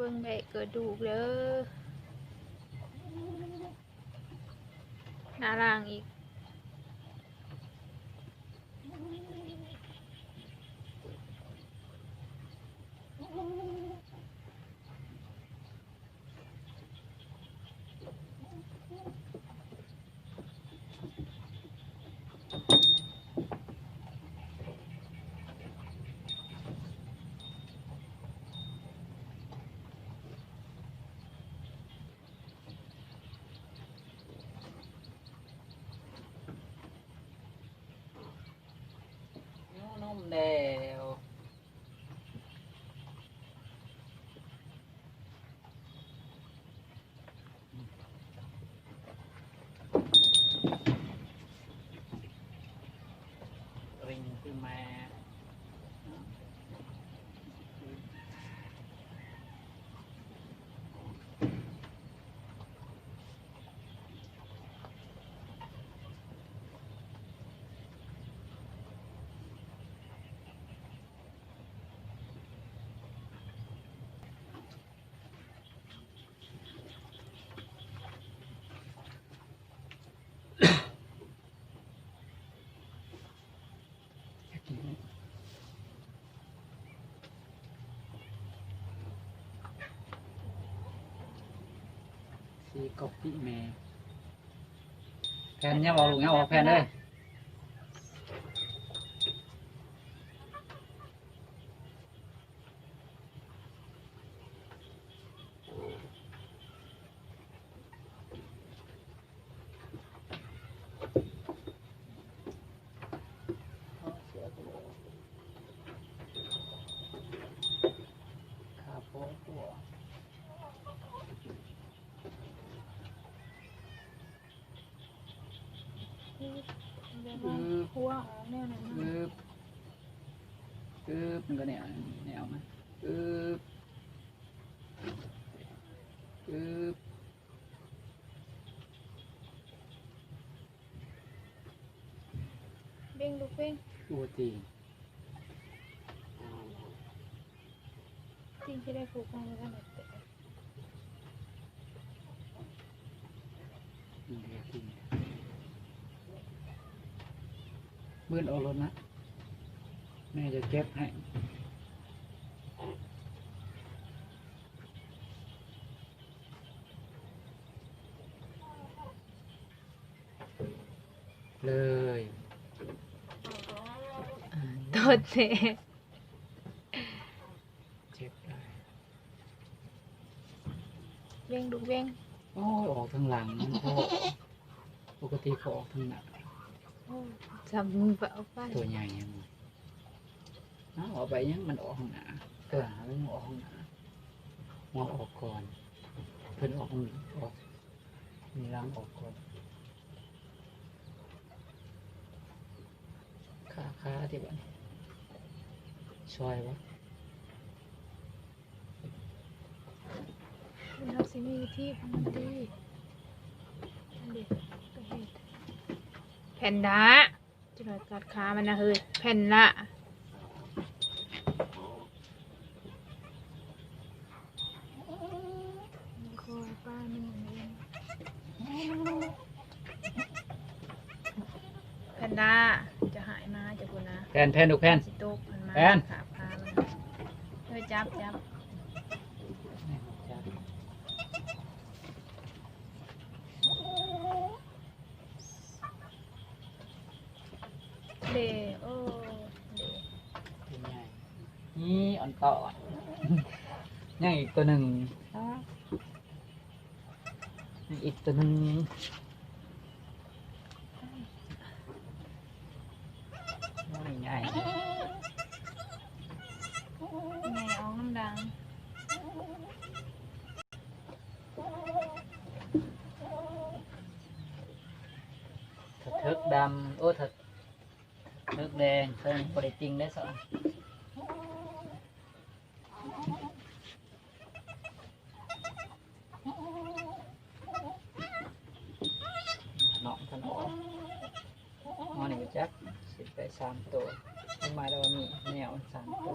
ຕ້ອງໄດ້ກະດູກເດີ ໜ້າລ້າງອີກ. ຫິວນົມແລ້ວ. ລິງຄືແມ່. ຊິກັອບປີ້ແມ່. ແຜ່ນ ຢ່າອອກລູກ ຢ່າອອກແຜ່ນເດີ. ອຶບ ອຶບ ມັນກະແນວ ແນວມາ ອຶບ ອຶບ. ເບັງລູກເບັງ ໂອ້ ຕີນ ຕີນຊິໄດ້ຜູກມາ ບໍ່ທັນໄດ້ແຕະ. ມືນອອກລົດນະ ແມ່ຈະເກັບໃຫ້. ເລີຍ ໂຕແຕກ ເຈັບຫຼາຍ ເວັ່ງລູກເວັ່ງ. ໂອ້ຍ ອອກທາງຫຼັງມັນພໍ ປົກກະຕິກໍອອກທາງໜ້າ. ໂອ້ຍ ຈັບມືເອົາໄປ ໂຕໃຫຍ່ ເອົາໄປຫຍັງ ມັນອອກທາງໜ້າ. ເອີ ມັນອອກທາງໜ້າ ຫົວອອກກ່ອນ ເພິ່ນອອກ ອອກ ມີລັງອອກກ່ອນ. ຂາ ຂາທີ່ບາດນີ້ ຊ່ອຍບໍ່? ເຮົາຊິມີວິທີຂອງມັນຕິ ອັນນີ້ ໄປເຮັດ ແພນດ້າ. ຈະມາກັດຂາມັນນະເຮີຍ ແພນດ້າ. ແພນດ້າ ຈະຫາຍມາຈາກພຸ້ນນະ ແພນ ແພນ ລູກແພນ ຊິຕົກຫັ້ນມາ ແພນ ຂາພາມັນ. ເອີ ຈັບ ຈັບ. ເດ ໂອ້ ເດ ຕົວໃຫຍ່ ນີ້ອ່ອນຕອນ. ຍັງອີກຕົວໜຶ່ງ ຍັງອີກຕົວໜຶ່ງ. ໂອ້ຍ ໃຫຍ່ ໃຫຍ່ອອກນ້ຳດັງ. ຖະເຖິກດຳ ໂອ້ ຖະເຖິກແດງ ໂຕນີ້ບໍ່ໄດ້ຕິ່ງເດ້ສະ ນ້ອງເພິ່ນອອກ. ເຮົານີ້ຈັກຊິໄປສາມໂຕ ເພິ່ນມາແລ້ວມີແນວສາມໂຕ